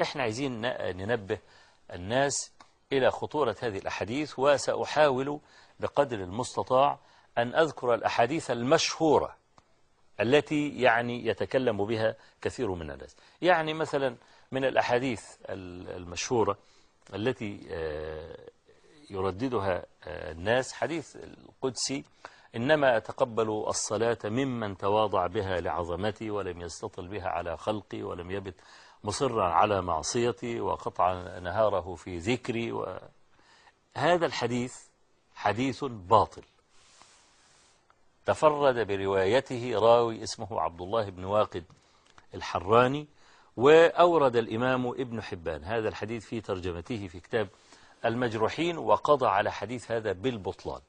احنا عايزين ننبه الناس إلى خطورة هذه الأحاديث، وسأحاول بقدر المستطاع أن أذكر الأحاديث المشهورة التي يعني يتكلم بها كثير من الناس. يعني مثلا من الأحاديث المشهورة التي يرددها الناس حديث القدسي: إنما أتقبل الصلاة ممن تواضع بها لعظمتي، ولم يستطل بها على خلقي، ولم يبت مصرا على معصيتي، وقطع نهاره في ذكري. هذا الحديث حديث باطل، تفرد بروايته راوي اسمه عبد الله بن واقد الحراني، وأورد الإمام ابن حبان هذا الحديث في ترجمته في كتاب المجروحين، وقضى على حديث هذا بالبطلان،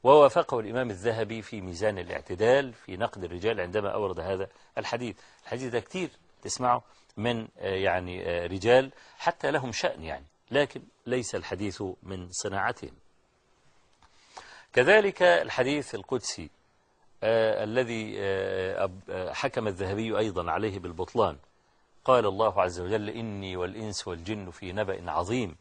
ووافقه الإمام الذهبي في ميزان الاعتدال في نقد الرجال عندما أورد هذا الحديث. الحديث ده كتير تسمعه من يعني رجال حتى لهم شأن يعني، لكن ليس الحديث من صناعتهم. كذلك الحديث القدسي الذي حكم الذهبي أيضا عليه بالبطلان، قال الله عز وجل: إني والإنس والجن في نبأ عظيم،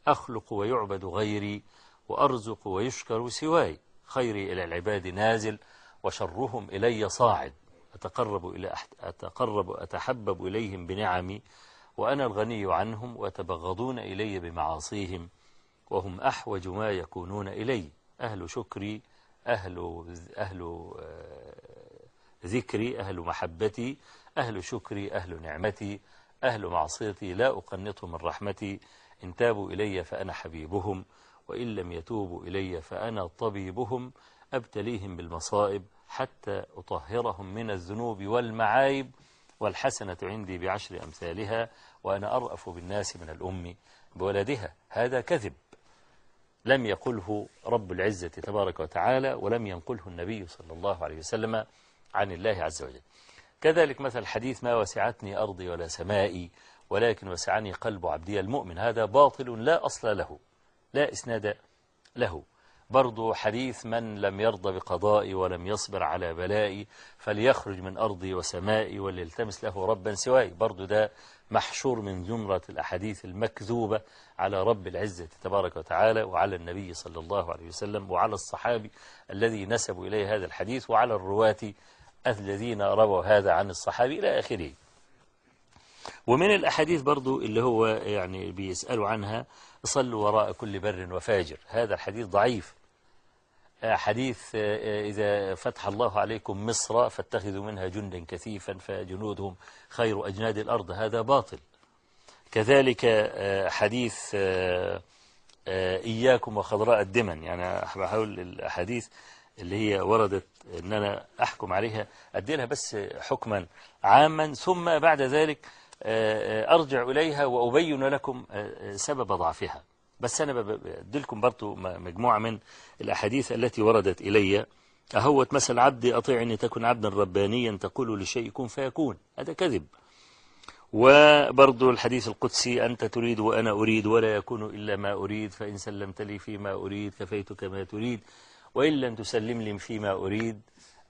أخلق ويعبد غيري، وأرزق ويشكر سواي، خيري إلى العباد نازل، وشرهم إلي صاعد، أتحبب إليهم بنعمي، وأنا الغني عنهم، وتبغضون إلي بمعاصيهم، وهم أحوج ما يكونون إلي، أهل شكري، أهل ذكري، أهل محبتي، أهل شكري، أهل نعمتي، أهل معصيتي، لا أقنطهم من رحمتي، إن تابوا إلي فأنا حبيبهم، وإن لم يتوبوا إلي فأنا طبيبهم، أبتليهم بالمصائب حتى أطهرهم من الذنوب والمعايب، والحسنة عندي بعشر أمثالها، وأنا أرأف بالناس من الأم بولدها. هذا كذب، لم يقله رب العزة تبارك وتعالى، ولم ينقله النبي صلى الله عليه وسلم عن الله عز وجل. كذلك مثل حديث: ما وسعتني أرضي ولا سمائي، ولكن وسعني قلب عبدي المؤمن. هذا باطل لا أصل له، لا إسناد له. برضو حديث: من لم يرضى بقضائي ولم يصبر على بلائي فليخرج من أرضي وسمائي وليلتمس له ربا سواي، برضو ده محشور من زمرة الأحاديث المكذوبة على رب العزة تبارك وتعالى، وعلى النبي صلى الله عليه وسلم، وعلى الصحابي الذي نسبوا إليه هذا الحديث، وعلى الرواة الذين رووا هذا عن الصحابي إلى آخره. ومن الأحاديث برضو اللي هو يعني بيسألوا عنها: صلوا وراء كل بر وفاجر، هذا الحديث ضعيف. حديث: إذا فتح الله عليكم مصر فاتخذوا منها جندا كثيفا فجنودهم خير أجناد الأرض، هذا باطل. كذلك حديث إياكم وخضراء الدمن، يعني بحاول الأحاديث اللي هي وردت أن أنا أحكم عليها أدي لها بس حكما عاما، ثم بعد ذلك أرجع إليها وأبين لكم سبب ضعفها. بس أنا بدي لكم برضو مجموعة من الأحاديث التي وردت إلي. أهوت مثل عبدي أطيعني تكن عبدا ربانيا تقول لشيء كن فيكون، هذا كذب. وبرضو الحديث القدسي: أنت تريد وأنا أريد ولا يكون إلا ما أريد، فإن سلمت لي فيما أريد كفيتك ما تريد، وإن لم تسلم لي فيما أريد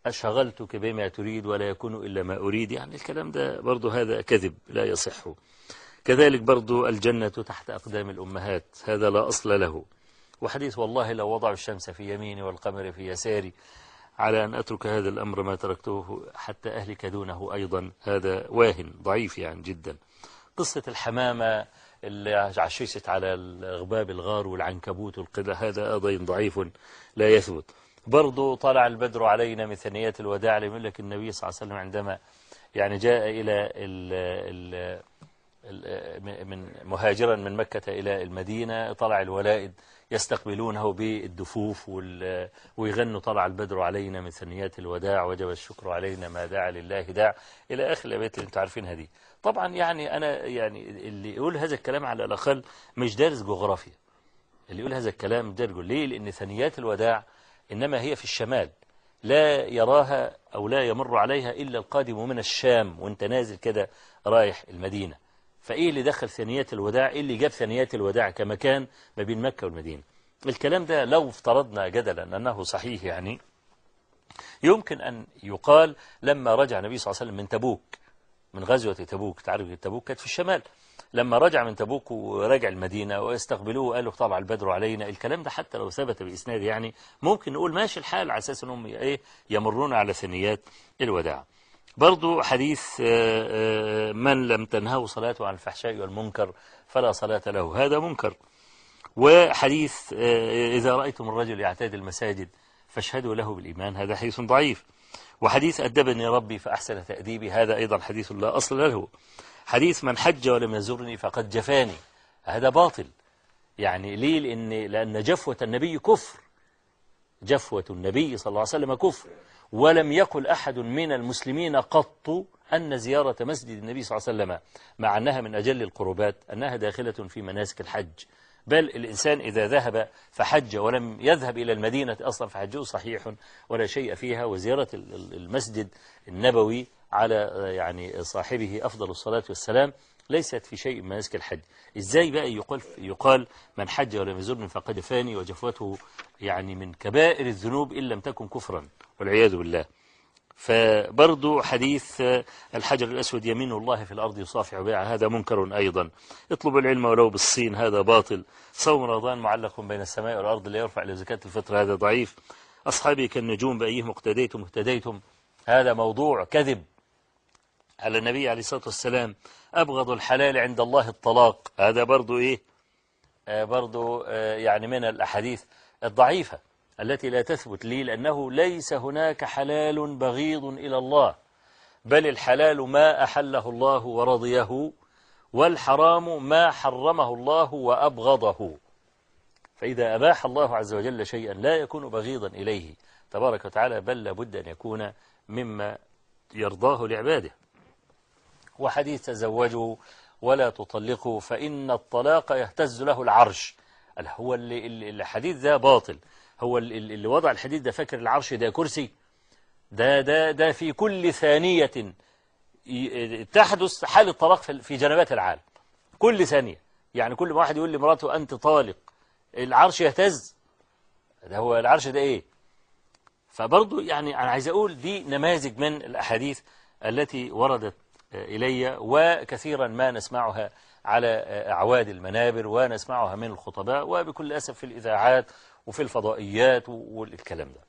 أشغلتك بما تريد ولا يكون إلا ما أريد. يعني الكلام ده برضو هذا كذب لا يصح. كذلك برضو الجنة تحت أقدام الأمهات، هذا لا أصل له. وحديث والله لو وضعوا الشمس في يميني والقمر في يساري على أن أترك هذا الأمر ما تركته حتى أهلك دونه، أيضا هذا واهن ضعيف يعني جدا. قصة الحمامة اللي عششت على غباب الغار والعنكبوت والقدة، هذا أيضا ضعيف لا يثبت. برضو طلع البدر علينا من ثنيات الوداع، لم لك النبي صلى الله عليه وسلم عندما يعني جاء إلى ال ال من مهاجرا من مكة إلى المدينة، طلع الولائد يستقبلونه بالدفوف ويغنوا طلع البدر علينا من ثنيات الوداع وجب الشكر علينا ما دعا لله داع، إلى آخر الأبيات اللي أنتم عارفينها دي. طبعا يعني أنا يعني اللي يقول هذا الكلام على الأقل مش دارس جغرافيا، اللي يقول هذا الكلام دارس. ليه؟ لأن ثنيات الوداع إنما هي في الشمال، لا يراها أو لا يمر عليها إلا القادم من الشام وانت نازل كده رايح المدينة. فإيه اللي دخل ثنيات الوداع؟ إيه اللي جاب ثنيات الوداع كمكان ما بين مكة والمدينة؟ الكلام ده لو افترضنا جدلا أنه صحيح، يعني يمكن أن يقال لما رجع النبي صلى الله عليه وسلم من تبوك، من غزوة تبوك، تعرف تبوك كانت في الشمال، لما رجع من تبوك ورجع المدينة واستقبلوه وقالوا طلع البدر علينا، الكلام ده حتى لو ثبت بإسناد يعني ممكن نقول ماشي الحال على أساس أنهم إيه يمرون على ثنيات الوداع. برضو حديث من لم تنهه صلاته عن الفحشاء والمنكر فلا صلاة له، هذا منكر. وحديث إذا رأيتم الرجل يعتاد المساجد فاشهدوا له بالإيمان، هذا حديث ضعيف. وحديث أدبني ربي فأحسن تأديبي، هذا أيضا حديث لا أصل له. حديث من حج ولم يزرني فقد جفاني، هذا باطل. يعني ليه؟ لأن جفوة النبي كفر، جفوة النبي صلى الله عليه وسلم كفر، ولم يقل أحد من المسلمين قط أن زيارة مسجد النبي صلى الله عليه وسلم مع أنها من أجل القربات أنها داخلة في مناسك الحج، بل الإنسان إذا ذهب فحج ولم يذهب إلى المدينة أصلا فحجه صحيح ولا شيء فيها. وزيارة المسجد النبوي على يعني صاحبه أفضل الصلاة والسلام ليست في شيء من مناسك الحج. إزاي بقى يقال من حج ولم يزرني فقد فاني، وجفوته يعني من كبائر الذنوب إن لم تكن كفرا والعياذ بالله. فبرضو حديث الحجر الأسود يمين الله في الأرض يصافح بها، هذا منكر أيضا. اطلب العلم ولو بالصين، هذا باطل. صوم رمضان معلق بين السماء والأرض لا يرفع إلى زكاة الفطر، هذا ضعيف. أصحابي كالنجوم بأيهم اقتديتم اهتديتم، هذا موضوع كذب على النبي عليه الصلاة والسلام. أبغض الحلال عند الله الطلاق، هذا برضو إيه برضو يعني من الأحاديث الضعيفة التي لا تثبت لي، لأنه ليس هناك حلال بغيض إلى الله، بل الحلال ما أحله الله ورضيه، والحرام ما حرمه الله وأبغضه. فإذا أباح الله عز وجل شيئا لا يكون بغيضا إليه تبارك وتعالى، بل لابد أن يكون مما يرضاه لعباده. وحديث تزوجوا ولا تطلقوا فإن الطلاق يهتز له العرش، هو الحديث ده باطل. هو اللي وضع الحديث ده فاكر العرش ده كرسي؟ ده ده ده في كل ثانية تحدث حالة طلاق في جنبات العالم، كل ثانية. يعني كل ما واحد يقول لمراته أنت طالق العرش يهتز، ده هو العرش ده إيه؟ فبرضو يعني أنا عايز أقول دي نماذج من الأحاديث التي وردت إلي، وكثيرا ما نسمعها على أعواد المنابر ونسمعها من الخطباء، وبكل أسف في الإذاعات وفي الفضائيات والكلام ده.